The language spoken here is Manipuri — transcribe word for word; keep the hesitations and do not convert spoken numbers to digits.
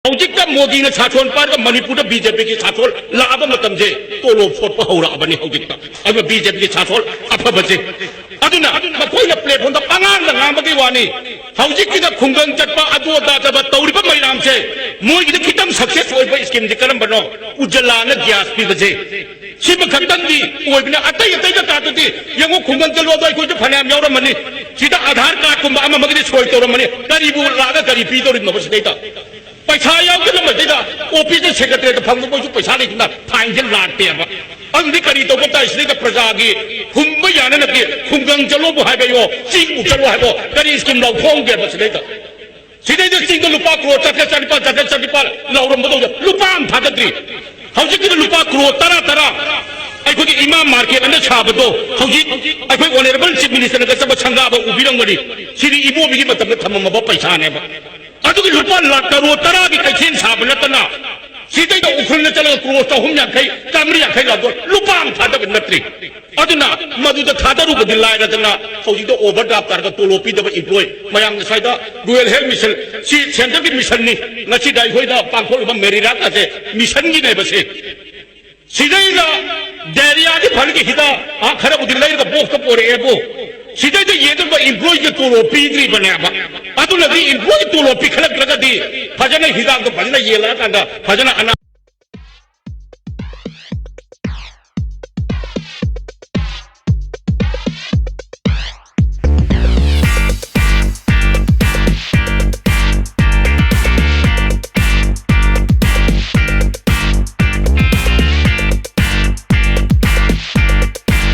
ꯍꯧꯖꯤꯛꯇ ꯃꯣꯗꯤꯅ ꯁꯥꯁꯣꯟ ꯄꯥꯏꯔꯒ ꯃꯅꯤꯄꯨꯔꯗ ꯕꯤ ꯖꯦ ꯄꯤꯒꯤ ꯁꯥꯁꯣꯟ ꯂꯥꯛꯑꯕ ꯃꯇꯝꯁꯦ ꯇꯣꯂꯣꯞ ꯁꯣꯠꯄ ꯍꯧꯔꯛꯑꯕꯅꯤ ꯍꯧꯖꯤꯛꯇ꯫ ꯑꯗꯨꯅ ꯕꯤ ꯖꯦ ꯄꯤꯒꯤ ꯁꯥꯁꯣꯟ ꯑꯐꯕꯁꯦ꯫ ꯑꯗꯨꯅ ꯃꯈꯣꯏꯅ platformꯗ ꯄꯉꯥꯡꯗ ꯉꯥꯡꯕꯒꯤ ꯋꯥꯅꯤ꯫ ꯍꯧꯖꯤꯛꯀꯤꯗ ꯈꯨꯡꯒꯪ ꯆꯠꯄ, ꯑꯗꯨ ꯑꯗꯥ ꯆꯠꯄ ꯇꯧꯔꯤꯕ ꯃꯌꯥꯝꯁꯦ, ꯃꯣꯏꯒꯤꯗ ꯈꯤꯇꯪ success ꯑꯣꯏꯕ schemeꯁꯦ ꯀꯔꯝꯕꯅꯣ? ꯎꯖꯂꯥꯅ gas ꯄꯤꯕꯁꯦ꯫ ꯁꯤꯃ ꯈꯛꯇꯪꯗꯤ ꯑꯣꯏꯕꯅ, ꯑꯇꯩ ꯑꯇꯩ ꯖꯒꯥꯗꯗꯤ ꯌꯦꯡꯉꯨ, ꯈꯨꯡꯒꯪ ꯆꯠꯂꯣ, ꯑꯗꯣ ꯑꯩꯈꯣꯏꯁꯨ ꯐꯅꯌꯥꯝ ꯌꯥꯎꯔꯝꯃꯅꯤ꯫ ꯁꯤꯗ ꯑꯥꯙꯥꯔ cardꯀꯨꯝꯕ ꯑꯃ ꯑꯃꯒꯤꯗꯤ ꯁꯣꯏ ꯇꯧꯔꯝꯃꯅꯤ꯫ ꯀꯔꯤꯕꯨ ꯂꯥꯛꯑꯒ ꯀꯔꯤ ꯄꯤꯗꯧꯔꯤꯕꯅꯣ ꯁꯤꯗꯩꯗ? ꯄꯩꯁꯥ ꯌꯥꯎꯗꯅ ꯃꯁꯤꯗ officeꯇ secretariatꯇ ꯐꯝꯕ ꯃꯣꯏꯁꯨ ꯄꯩꯁꯥ ꯂꯩꯇꯅ fineꯁꯦ ꯂꯥꯛꯇꯦꯕ꯫ ꯑꯗꯨꯗꯤ ꯀꯔꯤ ꯇꯧꯕ ꯇꯥꯏ? ꯁꯤꯗꯩꯗ ꯄ꯭ꯔꯖꯥꯒꯤ ꯍꯨꯝꯕ ꯌꯥꯅꯅꯕꯒꯤ ꯈꯨꯡꯒꯪ ꯆꯠꯂꯣꯕꯨ ꯍꯥꯏꯕꯌꯣ, ꯆꯤꯡꯕꯨ ꯆꯠꯂꯣ ꯍꯥꯏꯕꯣ, ꯀꯔꯤ scheme ꯂꯧꯊꯣꯛꯍꯧꯒꯦꯕ ꯁꯤꯗꯩꯗ? ꯁꯤꯗꯩꯗ ꯆꯤꯡꯗ ꯂꯨꯄꯥ ꯀ꯭ꯔꯣꯔ ꯆꯥꯇ꯭ꯔꯦꯠ, ꯆꯥꯅꯤꯄꯥꯜ, ꯆꯥꯇ꯭ꯔꯦꯠ, ꯆꯥꯅꯤꯄꯥꯜ ꯂꯥꯎꯔꯝꯕꯗꯧꯗ ꯂꯨꯄꯥ ꯑꯃ ꯊꯥꯗꯗ꯭ꯔꯤ꯫ ꯍꯧꯖꯤꯛꯀꯤꯗꯤ ꯂꯨꯄꯥ ꯀ꯭ꯔꯣꯔ ꯇꯔꯥ, ꯇꯔꯥ ꯑꯩꯈꯣꯏꯒꯤ ꯏꯃꯥ market ꯑꯅ ꯁꯥꯕꯗꯣ ꯍꯧꯖꯤꯛ ꯑꯩꯈꯣꯏ honourable chief ministerꯅꯒ ꯆꯠꯄ ꯁꯪꯒꯥꯕ ꯎꯕꯤꯔꯝꯒꯅꯤ꯫ ꯁꯤꯗꯤ ꯏꯕꯣꯕꯤꯒꯤ ꯃꯇꯝꯗ ꯊꯝꯃꯝꯃꯕ ꯄꯩꯁꯥꯅꯦꯕ꯫ ꯑꯗꯨꯒꯤ ꯂꯨꯄꯥ ꯂꯥꯈ ꯀꯔꯣꯔ ꯇꯔꯥꯒꯤ ꯀꯩꯊꯦꯜ ꯁꯥꯕ ꯅꯠꯇꯅ ꯁꯤꯗꯩꯗ ꯎꯈ꯭ꯔꯨꯜꯗ ꯆꯠꯂꯒ ꯀ꯭ꯔꯣꯔ ꯆꯍꯨꯝ ꯌꯥꯡꯈꯩ, ꯆꯥꯃꯔꯤ ꯌꯥꯡꯈꯩ ꯂꯥꯛꯄ ꯂꯨꯄꯥ ꯑꯃ ꯊꯥꯗꯕ ꯅꯠꯇ꯭ꯔꯤ꯫ ꯑꯗꯨꯅ ꯃꯗꯨꯗ ꯊꯥꯗꯔꯨꯕꯗꯤ ꯂꯥꯏꯔꯗꯅ ꯍꯧꯖꯤꯛꯇ overdraft ꯇꯥꯔꯒ ꯇꯣꯂꯣꯞ ꯄꯤꯗꯕ employee ꯃꯌꯥꯝ ꯉꯁꯥꯏꯗ Rural Health Mission ꯁꯤ centreꯒꯤ missionꯅꯤ꯫ ꯉꯁꯤꯗ ꯑꯩꯈꯣꯏꯗ ꯄꯥꯡꯊꯣꯛꯂꯤꯕ ꯃꯦꯔꯤꯔꯥꯠ ꯑꯁꯦ missionꯒꯤꯅꯦꯕ ꯁꯤ꯫ ꯁꯤꯗꯩꯗ diarrheaꯒꯤ ꯐꯅꯕꯒꯤ ꯍꯤꯗꯥꯛ ꯑꯥ ꯈꯔꯕꯨꯗꯤ ꯂꯩꯔꯒ boxꯇ ꯄꯣꯔꯛꯑꯦꯕꯨ, ꯁꯤꯗꯩꯗ ꯌꯦꯡꯗꯕ employeeꯒꯤ ꯇꯣꯂꯣꯞ ꯄꯤꯗ꯭ꯔꯤꯕꯅꯦꯕ꯫ ꯑꯗꯨꯅꯗꯤ employee ꯇꯣꯂꯣꯞ ꯄꯤꯈꯠꯂꯛꯇ꯭ꯔꯒꯗꯤ ꯐꯖꯅ ꯍꯤꯗꯥꯛꯇꯣ ꯐꯖꯅ ꯌꯦꯜꯂꯛꯑꯀꯥꯟꯗ ꯐꯖꯅ ꯑꯅꯥ